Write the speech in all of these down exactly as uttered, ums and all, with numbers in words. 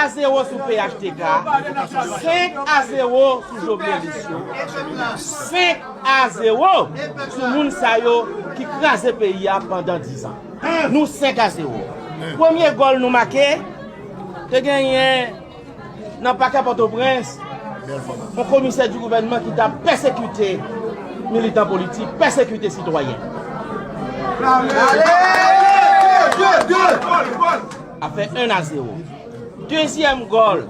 a zewo sou P H T K, senk a zewo sou Jovenelis yo, senk a zewo sou moun sa yo ki kraze peyi a pandan diz an. Nou senk a zewo. Premye gòl nou make, te genyen nan pakè Pòtoprens, yon komisè di gouvènman ki t ap pèsekite militan politik, pèsekite sitwayen. A fè en a zewo. Dezyèm gòl,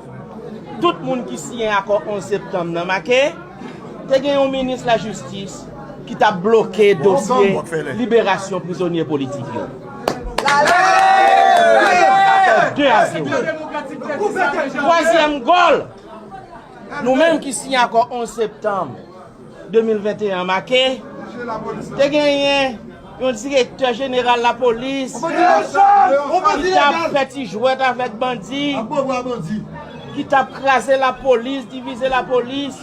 tout moun ki siyen akò onz septanm nan make, te gen yon minis lajistis ki t ap bloke dosye liberasyon prizonye politik yo. De a zewo. Twazyèm gòl, nou menm ki siyen akò onz septanm de mil venteyen an make, te genyen yon direktè jeneral lapolis ki t ap fè ti jwèt avèk bandi, ki t ap kraze lapolis, divize lapolis.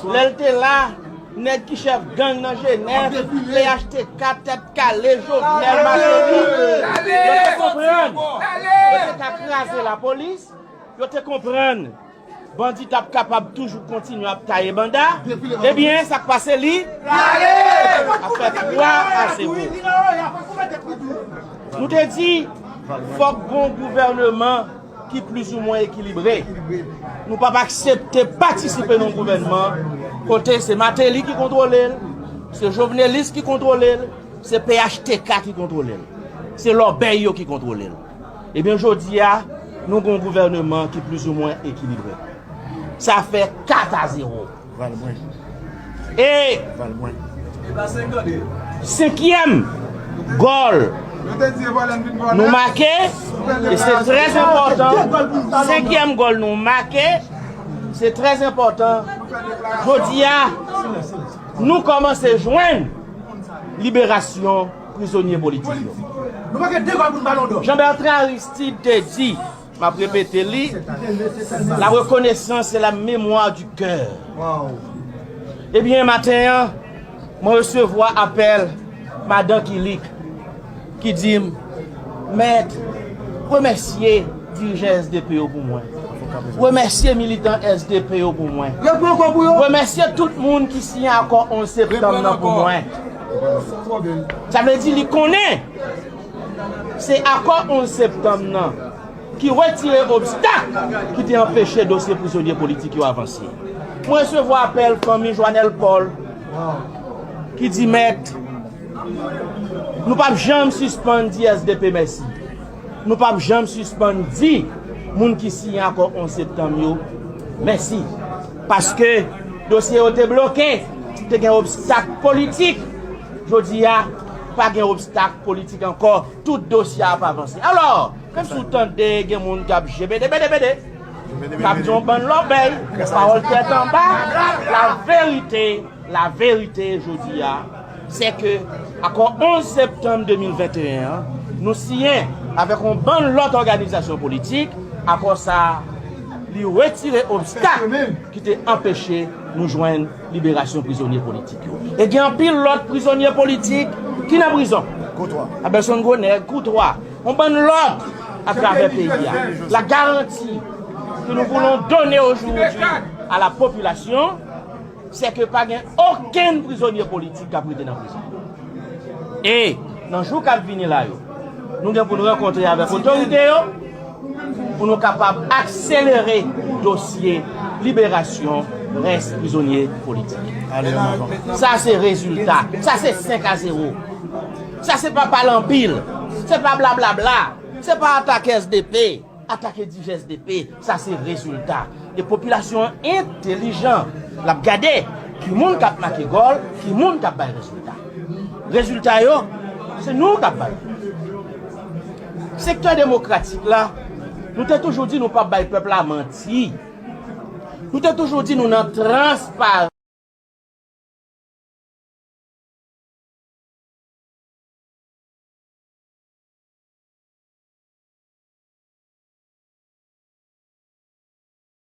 Lè l te la, nèg ki chèf gang nan Jenèf, P H T K, Tèt Kale, Jovenel, Martelly, yo te konprann yo te ka kraze lapolis, yo te konprann bandi t ap kapab toujou kontinye ap taye banda. Ebyen, sa k pase li? A fè twa a zewo. Nou te di, fòk gon gouvèneman ki plizoumwen ekilibre. Nou p ap aksepte patisipe nan yon gouvènman kote se Martelly ki kontwole l, se Jovenelis ki kontwole l, se P H T K ki kontwole l, se lòbèy yo ki kontwole l. Ebyen, jodi a, nou gen yon gouvèneman ki plizoumwen ekilibre. Sa fè kat a zewo. E senkyèm gòl nou make, e se trè enpòtan, senkyèm gòl nou make, se trè enpòtan. Jodi a, nou kòmanse jwenn liberasyon prizonye politik yo. Jean Bertrand Aristide te di, m ap repete li, la reconnaissance, c'est la mémoire du cœur. Ebyen, maten an, mwen resevwa apèl madan Kilik ki di m, Mèt, remèsye dirijan S D P yo pou mwen. Remèsye militan S D P yo pou mwen. Remèsye tout moun ki siyen akò onz septanm nan pou mwen. Sa vle di li konnen se akò onz septanm nan ki retire obstak ki te anpeche dosye prizonye politik yo avanse. Mwen resevwa apèl fanmi Joanel Paul ki di, Mèt, nou p ap janm sispann di S D P mèsi. Nou p ap janm sispann di moun ki siyen akò onz septanm yo mèsi. Paske dosye yo te bloke, te gen obstak politik. Jodi a, pa gen obstak politik ankò. Tout dosye a ap avanse. Alò, menm si w tande gen moun k ap jebede, bede, bede, k ap di yon bann lòbèy, pawòl tèt anba, la verite, la verite jodi a, se ke akò onz septanm de mil venteyen an, nou siyen avèk yon bann lòt òganizasyon politik, akò sa a, li retire obstak ki te anpeche nou jwenn liberasyon prizonye politik yo. E gen anpil lòt prizonye politik ki nan prizon. Abelson Gwo Nèg, Koutwa, yon bann lòt atravè peyi a. La garantie que nous voulons donner aujourd'hui à la population, c'est que pa gen okenn prizonye politik k ap rete nan prizon. E nan jou k ap vini la yo, nou gen pou n rankontre avèk otorite yo pou nou kapab akselere dosye liberasyon rès prizonye politik. Sa se rezilta. Sa se senk a zewo. Sa se pa pale anpil. Se pa blablabla. Se pa atake S D P. Atake dirijan S D P, sa se rezilta. E popilasyon an entelijan. L ap gade ki moun k ap make gòl, ki moun k ap bay rezilta. Rezilta yo, se nou k ap bay. Sektè demokratik la, nou te toujou di nou p ap bay pèp la manti. Nou te toujou di nou nan transparans.